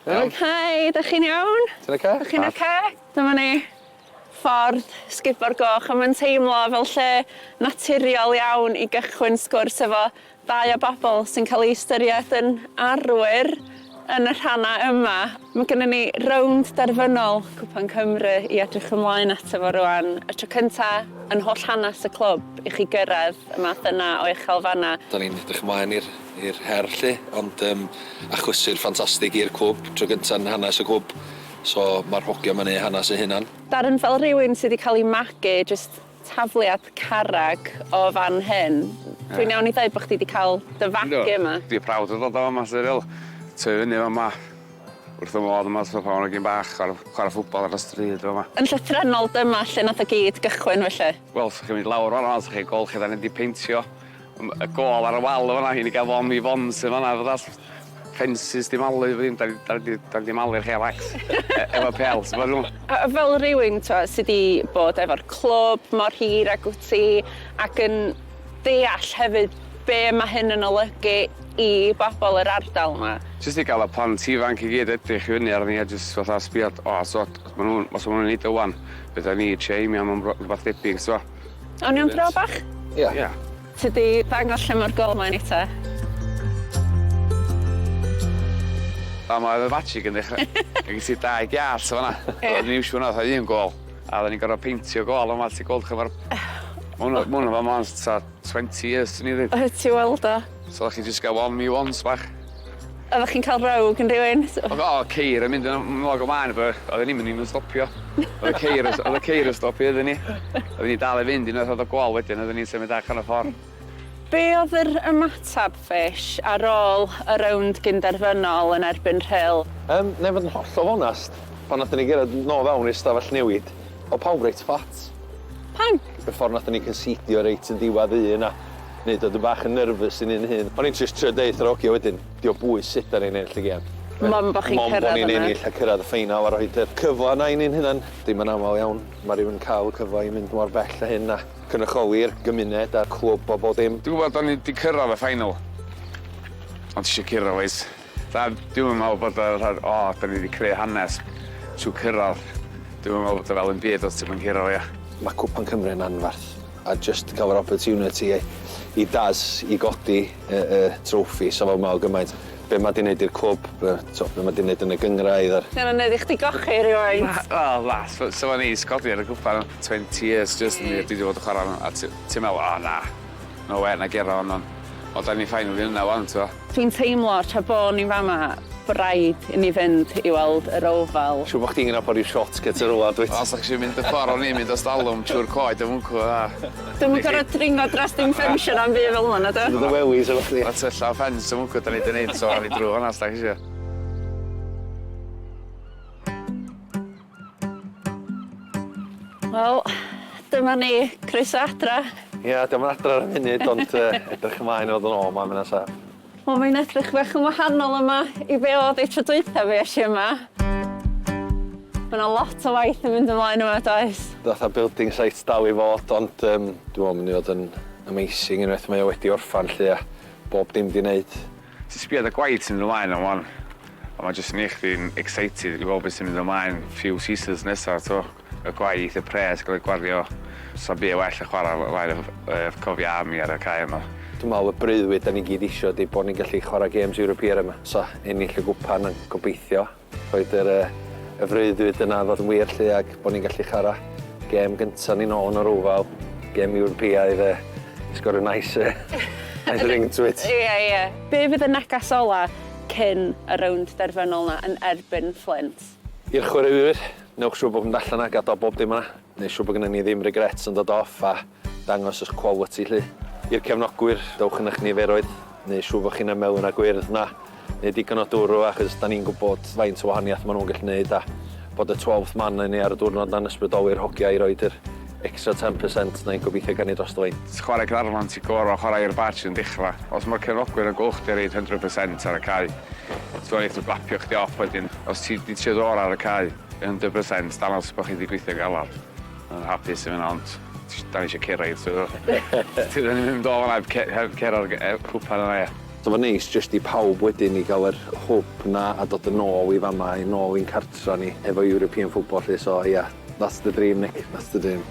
Iawn. Hi, 'dach chi'n iawn? Ti'n oce? 'Dach chi'n oce? Dyma ni. Ffordd Sgubor Goch a ma'n teimlo fel lle naturiol iawn i gychwyn sgwrs efo ddau o bobl sy'n cael eu ystyried yn arwyr yn y rhannau yma. Mae gennym ni rownd derfynol Cwpan Cymru i edrych ymlaen ato fo rŵan. Y tro cynta yn holl hanes y clwb i chi gyrraedd y math yna o uchelfannau. Da ni'n edrych ymlaen i'r i'r her 'lly, ond yym achlysur ffantastig i'r clwb, tro gynta yn hanes y clwb, so ma'r hogia 'ma'n neu' hanes eu hunan. Darren, fel rhywun sy 'di cael ei magu jyst tafliad carreg o fan hyn, dwi'n iawn i ddeud bo' chdi 'di cael dy fagu yma? Yndw, dwi proud o ddod o fama 'lly ril. Tyfu fyny fama, wrth fy modd yma so pan o'n hogyn bach chwara chwara ffwtbol ar y stryd fama. Yn llythrennol dyma lle nath o gyd gychwyn felly? Wel, 'sa chi'n mynd lawr fan 'na 'sa chi'n gweld lle 'dan ni 'di peintio y gôl ar y wal yn fan 'na i ni ga'l one v ones yn fan 'na fatha ffensys 'di malu bo' dim 'dan ni 'dan ni 'di 'dan ni 'di malu'r lle wax efo pêl t'mo' dwi me'wl? A fel rywun t'mo' sy 'di bod efo'r clwb mor hir ag wt ti ac yn deall hefyd be' ma' hyn yn olygu i bobol yr ardal 'ma. Jyst i ga'l y plant ifanc i gyd edrych i fyny arnon ni a jyst fatha sbio o t'wod os ma' nw'n os ma' nw'n neud o ŵan fedra ni trio aimio am rwbath debyg t'mo'? Awn ni am dro bach? Ia. Ia. Ti 'di dangos lle ma'r gôl 'ma i ni te? Fama oedd y magic yn dechra. Ma' gen ti dau giât yn fan 'na. Ie. Oedden ni iwsio hwnna fatha un gôl. A oddan ni'n gor'o' peintio gôl yma ti gweld ch'mo' ma'r ma' wnna ma' wnna fama ers tua twenty years swn i ddeud. Wyt ti weld o. So o'ch chi jyst ga'l one v ones bach. Oddach chi'n ca'l row gin rhywun? O'dd o ceir yn mynd yn ôl ag ymlaen efo oedden ni'm yn even stopio. O'dd y ceir yn o'dd y ceir yn stopio iddyn ni. Oedden ni dal i fynd unwaith o'dd y gôl wedyn oedden ni'n symud allan y ffor. Be o'dd yr ymateb Fish ar ôl y rownd gynderfynol yn erbyn Rhyl? Yym nai fod yn hollol onast, pan nathon ni gerdded nôl fewn i'r stafell newid, o'dd pawb reit fflat. Pam? Y ffor nathon ni concedio reit yn diwadd un a neud o dipyn bach yn nervous i ni'n hun. O'n i'n jyst trio deud wrth yr ogia wedyn, 'di o bwys sut 'dan ni'n ennill y gêm. Mond bo' chi'n Mond bo' cyrraedd ni'n yna. ennill a cyrraedd y ffeinal a rhoid y cyfle 'na i ni'n hunan. Dim yn amal iawn ma' rywun yn ca'l y cyfle i mynd mor bell â hyn a cynrychioli'r gymuned a'r clwb a bob dim. Dwi'n gwbod o'n ni 'di cyrraedd y ffeinal ond tisio curo oes? Da, dwi'm yn me'wl bod o fatha o 'dan ni 'di creu hanes trw cyrradd. Dwi'm yn me'wl bod o fel 'im byd os ti'm yn curo ia. Ma' Cwpan Cymru yn anfarth a jyst ca'l yr opportunity i Daz i godi y y trophy sa fo'n me'wl gymaint. Be' ma' 'di neud i'r clwb be' t'o' be' ma' 'di neud yn y gynghrair a'r... 'Di wnna'n neud i chdi gochi rywfaint? Na, wel na, so sa fo'n neis codi ar y cwpan 20 years jyst yn dwi 'di fod yn chwara a ti ti'n me'wl o na, no way 'nai guro hon on' ond 'dan ni finally yna 'wan t'mo'? Dwi'n teimlo tra bo ni'n fama bo raid i ni fynd i weld yr Oval. Siŵr bo chdi'n nabod ryw shortcut yn rwla dwyt? Os dach chi isio mynd y ffor o'n i'n mynd ers talwm trw'r coed yn fwncw a... Dwi'm yn gor'o' dringo dros dim ffensia na'm byd fel 'na nadw? Mynd â wellies efo chdi. Ma' tylla o ffens yn fwncw 'dan ni 'di neud so awn ni drw fan 'na os dach chi isio. Wel, dyma ni, croeso adra. Ia, dio'm yn adra ar y funud ond yy edrych ymlaen i fod yn ôl 'ma mi nesa. Wel mae'n edrych bach yn wahanol yma i be' o'dd 'i tro dwytha fi esh i yma. Ma' 'na lot o waith yn mynd ymlaen yma does? Fatha building site dal i fod ond yym dwi me'wl mynd i fod yn amazing unwaith mae o wedi orffan 'lly a bob dim 'di neud. Ti'n sbio ar y gwaith sy'n mynd ymlaen am 'wan a ma' jyst yn neu' chdi'n excited i weld be' sy'n mynd ymlaen few seasons nesa t'o'? Y gwaith, y pres ga'l ei gwario, sa'm byd well na chwara flaen y yy Cofia Army ar y cae yma. Dwi'n me'wl y breuddwyd 'dan ni gyd isio 'di bo' ni'n gallu chwara gêms Ewropeaidd yma. So ennill y gwpan yn gobeithio rhoid yr yy y freuddwyd yna fod yn wir 'lly ag bo' ni'n gallu chwara gêm gynta ni nôl yn yr Oval, gêm Ewropeaidd yy it's got a nice yy nice ring to it. Ie ie. Be' fydd y neges ola cyn y rownd derfynol 'na yn erbyn Flint? I'r chwaraewyr, newch siŵr bod mynd allan a gadal bob dim yna. Neu siŵr bod gynnon ni ddim regrets yn dod off a dangos 'ych quality 'lly. I'r cefnogwyr, dowch yn 'ych niferoedd, neu siŵr bod chi'n y melyn a gwyrdd 'na, neu digon o dwrw achos 'dan ni'n gwybod faint o wahaniaeth ma' nhw'n gallu neud a bod y twelfth man yn ni ar y diwrnod 'na'n ysbrydoli'r hogia i roid yr extra ten percent 'na i gobeithio gawn ni drost y lein. Chwarae Caernarfon ti goro chwarae i'r badge yn dechra. Os ma'r cefnogwyr yn gwel' chdi roid hundred percent ar y cae, t'mo' neith nhw glapio chdi off wedyn. Os ti 'di trio dy ora ar y cae, 100% dangos bo' chi 'di gweithio'n galad. Yn hapus efo hynna ond da ni isio cyrraedd so Ti ddim yn mynd o fan 'na heb ce- heb cura'r cwpan yna ia? So ma'n neis jyst i pawb wedyn i ga'l yr hwb 'na a dod yn ôl i fama i nôl i'n cartra ni efo European football 'lly so ia, that's the dream Nick, that's the dream.